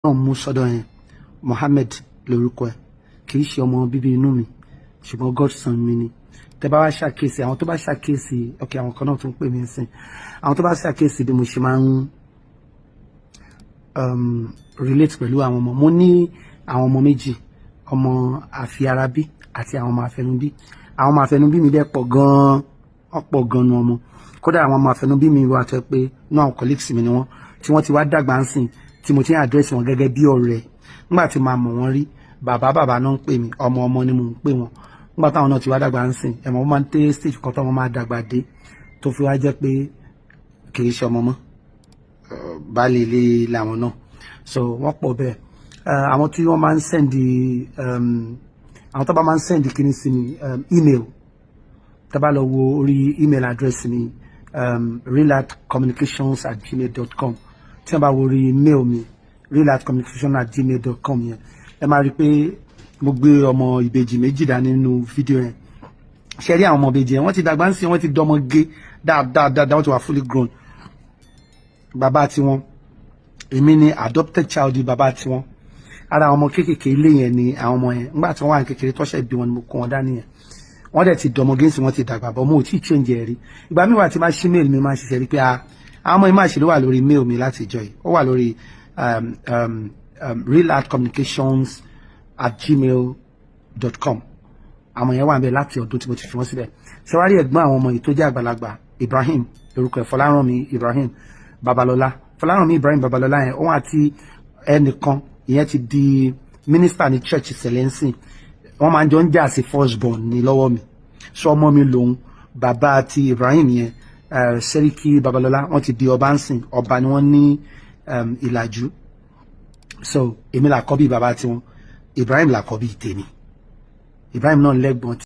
Náà mú sọ́dọ̀ yẹn, Mohammed lórúkọ ẹ̀. Kì í ṣe ọmọ bíbí inú mi, ṣùgbọ́n godson mi ni. Tẹ́ bá wá ṣàkíyèsí, àwọn tó bá ṣàkíyèsí, ok, àwọn kan náà tún pè mí sìn. Àwọn tó bá ṣàkíyèsí bí mo ṣe máa ń relate pẹ̀lú àwọn ọmọ, mo ní àwọn ọmọ méjì, ọmọ àfiarabí àti àwọn ọmọ àfẹnubí. Àwọn ọmọ àfẹnubí mi dẹ̀ pọ̀ gan-an, wọ́n pọ̀ gan-an nu ọmọ. Kódà àwọn ọmọ àfẹnubí mi wà tó pé inú àwọn colleagues mi ni wọ́n, tí wọ́n ti wá dàgbà ń sìn, tí mo ti ń address wọn gẹ́gẹ́ bí ọ̀rẹ́. Nígbà tí màá mọ̀ wọ́n rí, bàbá bàbá náà ń pè mí, ọmọ ọmọ ni mò ń pè wọ́n. Nígbà táwọn náà ti wá dàgbà ń sìn, ẹ̀mọ́ wọ́n máa ń tẹ́ stage kan tó wọ́n máa dàgbà dé, tó fi wá jẹ́ pé kì í ṣe ọmọ mọ́, baálé ilé làwọn náà. So wọ́n pọ̀ bẹ́ẹ̀. Àwọn tí wọ́n máa ń send, àwọn tó bá máa ń send kíní sí mi, email, tó bá lọ wo orí email address mi, realartcommunications@gmail.com, tí wọ́n bá wo orí mail mi, realartcommunications@gmail.com yẹn, ẹ máa rí i pé mo gbé ọmọ ìbejì méjì dání nínú fídíò yẹn. Ṣe rí àwọn ọmọ ìbejì yẹn, wọ́n ti dàgbà ń sìn, wọ́n ti dọmọ gé dáadáa dáadáa, wọ́n ti wà fully grown. Bàbá tiwọn, èmi ni adopted child bàbá tiwọn. Ara àwọn ọmọ kéékèèké ilé yẹn ni àwọn ọmọ yẹn. Nígbà tí wọ́n wà ní kékeré tọ́ṣẹ̀ bí wọn ni mo kó wọn dání yẹn. Wọ́n dẹ̀ ti dọmọ gẹ́sì, wọ́n ti dàgbà bọ́, mo ò tí ì change ẹ̀ rí. Ìgbà míì wà tí máa ṣí mail mi, máa ṣiṣẹ́ rí pé ah, àwọn ọmọ yìí máa ṣe ló wà lórí mail mi láti ìjọ yìí. Ó wà lórí realartcommunications@gmail.com. Àwọn yẹn wà ń bẹ láti ọdún tí mo ti fi wọ́n síbẹ̀. Ṣé wàá rí ẹ̀gbọ́n àwọn ọmọ yìí tó jẹ́ àgbàlagbà, Ibrahim lórúkọ ẹ̀, Fọlárànmí Ibrahim Babalọlá. Fọlárànmí Ibrahim Babalọlá yẹn, òun àti ẹnìkan, ìyẹn ti di mínísítà ní church sẹlẹ̀nsìn, wọ́n máa ń jọ ń jà sí first born ní lọ́wọ́ mi. Sọ ọmọ mi lòun. Bàbá ti Ibrahim yẹn, Sẹ́ríkì Babalọlá, wọ́n ti di ọba ń sìn, ọba ni wọ́n ní Ìlàjú. So èmi làkọ́bí bàbá tiwọn, Ibrahim làkọ́bí tèmi. Ibrahim náà lẹ́gbọ̀n.